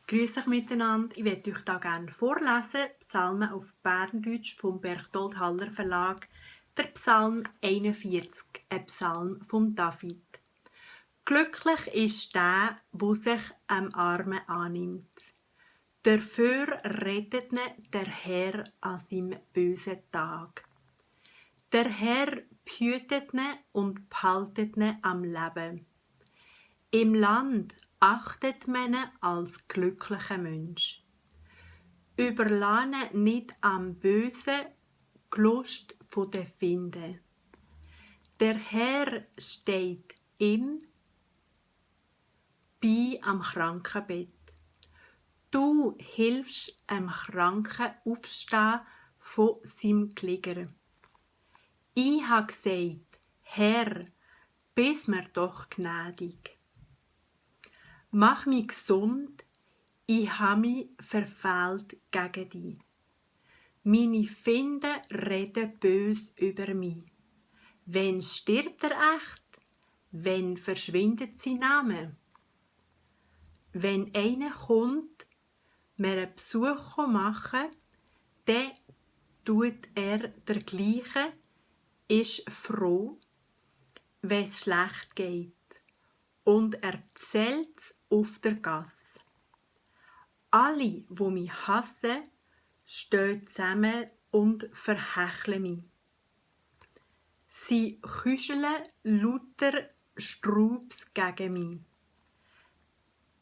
Grüß euch miteinander. Ich werde euch da gerne vorlesen. Psalmen auf Berndeutsch vom Berchtold Haller Verlag. Der Psalm 41, ein Psalm von David. Glücklich ist der, wo sich am Armen annimmt. Dafür rettet ne der Herr an seinem bösen Tag. Der Herr behütet ne und behaltet ne am Leben. Im Land achtet man ihn als glücklicher Mensch. Überlasse nicht am Bösen die Lust der Finde. Der Herr steht ihm bei am Krankenbett. Du hilfst einem Kranken aufstehen von seinem Glieder. Ich habe gesagt, Herr, bist mir doch gnädig. Mach mich gesund, ich habe mich verfehlt gegen dich. Meine Finde reden bös über mich. Wenn stirbt er echt? Wenn verschwindet sein Name? Wenn einer kommt, mir einen Besuch machen, dann tut er dergleichen, ist froh, wenn es schlecht geht, und erzählt's auf der Gasse. Alle, die mich hassen, stehen zusammen und verhecheln mich. Sie küscheln lauter Straubs gegen mich.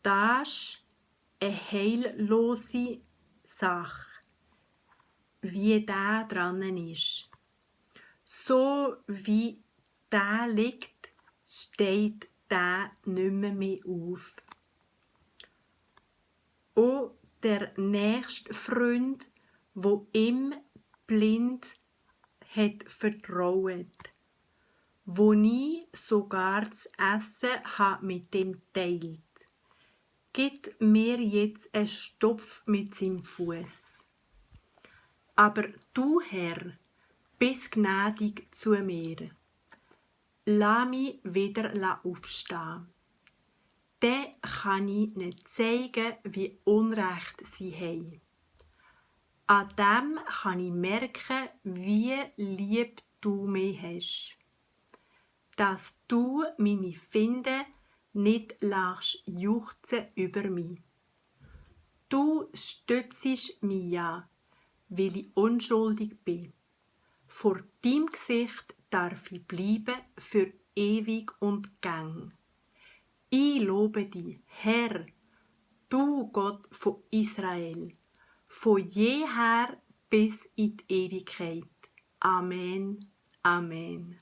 Das ist eine heillose Sache, wie der dran ist. So wie der liegt, steht der nicht mehr auf. Auch der nächste Freund, wo ihm blind hat vertraut, wo nie sogar das Essen hat mit dem teilt, gibt mir jetzt einen Stopf mit seinem Fuß. Aber du, Herr, bist gnädig zu mir. Lass mich wieder aufstehen. Dann kann ich nicht zeigen, wie Unrecht sie haben. An dem kann ich merken, wie lieb du mich hast. Dass du meine Finde nicht lässt juchzen über mich. Du stützest mich ja, weil ich unschuldig bin. Vor deinem Gesicht darf ich bleiben für ewig und gang. Ich lobe dich, Herr, du Gott von Israel, von jeher bis in die Ewigkeit. Amen. Amen.